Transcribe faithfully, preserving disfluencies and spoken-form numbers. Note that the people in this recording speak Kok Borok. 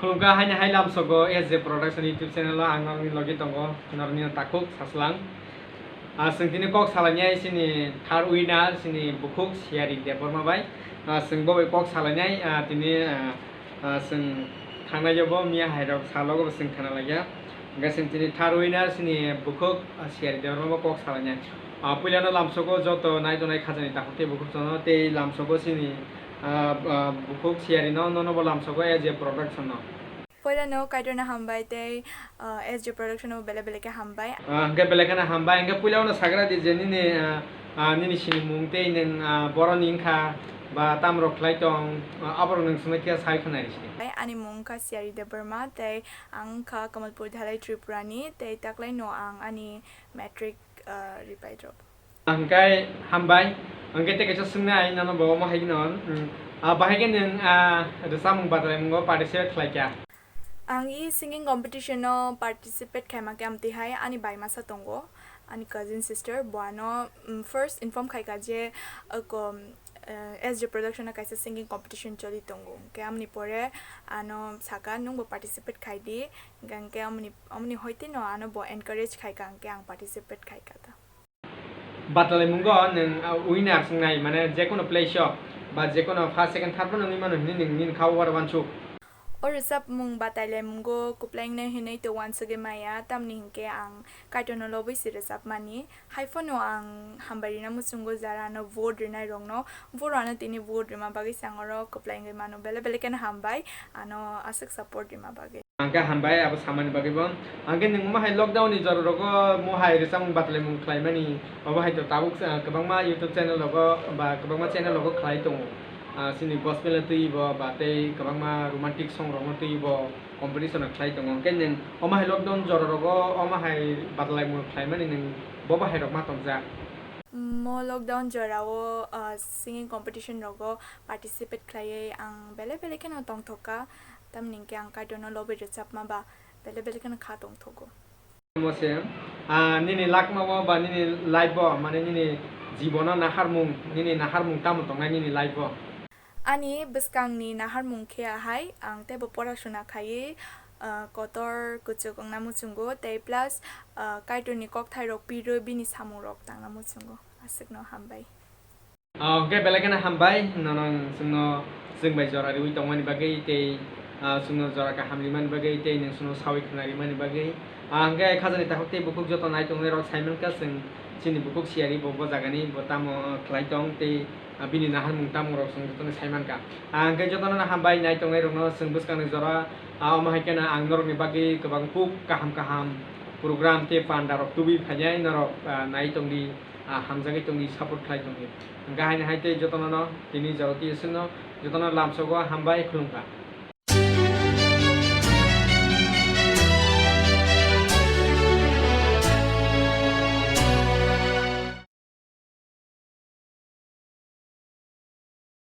Tungka haini hai lamsogo S J Production YouTube channel o ang norokni logi tongo, norokni takhuk Saslang. Ah, chwng tini kok salainai chini third winner, chini bukhuk Siyari Debbarma bai. Ah, chwng bo bai kok salainai, ah, tini, ah, ah, chwng thangnai jobo miya hai rok salogo bo chwng khana laikha. Hwnkhe chwng tini third winner chini bukhuk, ah, Siyari Debbarma bo kok salainai. Ah, puilano lamsogo joto nai tongnai khajani takhuk tei bukhuk jono tei lamsogo chini, ah, ah, bukhuk Siyari no, nono bo lamsogo S J Production no. Poilano Kaitorno hambai tei, ah, S J Production no belai belai khe hambai. Ah, hwnkhe belai kheno hambai. Hwnkhe puila uno sagra di je nini, ah, ah, nini sinimung tei nwng, ah, boroni wngkha ba tamrok khlai tong, ah, aborok nwng swngwi khe sai khwnari se. Ani mung wngkha Siyari Debbarma tei ang wngkha Kamalpur Dhalai Tripura ni tei taklaino ang ani matric, ah, ripai drop. Hwnkhe hambai, hwnkhe tei kaisa swngnai nono bo omo hai no, mm, ah, bahai khe nwng, ah, rwchapmung batalaimungo participate khlai kha? Ang e singing competition o participate khaima khe amtwi hai ani bai masa tongo, ani cousin sister, bo ano, mm, first inform khai kha je, uh, ko, uh, S J Production o kaisa singing competition choli tongo. Hwnkhe amoni pore ano saka, "Nwngbo participate khai di." Hwnkhe amoni, amoni hoite no ano bo encourage khai kha, hwnkhe ang participate khai kha ta. Batalaimungo nwng, ah, winner wngnai, mane jekono place o ba jekono first, second, third phano wngwi mano hinwi nwng nini kha o uansuk. O rwchapmung batalaimungo kwplai wngnai hinwi to uansugwi maya, tamni hinkhe ang Kaitorno lobwi se rwchapmani. Haiphano ang hambai rwna muchungo jara ano vote rwnai rokno, borok ano tini vote rwma bagwi se ang oro kwplai wngwi mano, belai belai kheno hambai ano aswk support rwma bagwi. Ang khe hambai abo samani bagwi bo. Ang khe nwng mohai lockdown ni jora rogo mohai rwchapmung batalai mung khlai mani. Obo hai to tabuk, ah, kwbangma YouTube channel rogo ba kwbangma channel rogo khlai tongo. Ah, chini gospel no twi bo ba tei kwbangma romantic song rok no twi bo competition rok khlai tongo. Hwnkhe nwng omo hai lockdown jora rogo omo hai batalai mung khlai mani nwng bo bahai rok ma tongjak. Mo lockdown jora o, ah, singing competition rogo participate khlaiwi ang belai belai kheno tongthok kha. Tamni hwnkhe ang Kaitorno lobwi rwchapma ba belai belai kheno kha tongthogo. Mo se, ah, nini lakma o ba nini life o, mane nini jibono naharmung, nini naharmung tamo tongnai nini life o? Ani bwskangni naharmung khe ahai, ang teibo porasuna khaiwi, ah, kotor kuchuk wngna muchungo, tei plus, ah, Kaitorni kokthairok pirwi bini samungrok tangna muchungo. Aswkno hambai. Ah, hwnkhe belai kheno hambai, nono chwngno chwng bai jora riwi tongmani bagwi tei, ah, chwngno jora kaham rimani bagwi tei nwng chwngno sawi khwna rimani bagwi. Ah, hwnkhe khajani takhuk tei bukhuk joto nai tongnai rok sai mankha chwng chini bukhuk Siyari bo, bo jagani bo tamo khlai tong tei, ah, bini naharmung tamo rok chwng jotono sai mankha. Ah, hwnkhe jotono hambai nai tongnai rokno chwng bwskangni jora, ah, omo hai kheno ang norokni bagwi kwbang kuk kaham kaham program tei panda rok tubui phainai norok, ah, nai tongdi. Ah, hamjagwi tongdi, support khlai tongdi. Hwnkhe haini hai tei jotono no tini jora twi aswkno jotono lamsogo hambai khulumkha.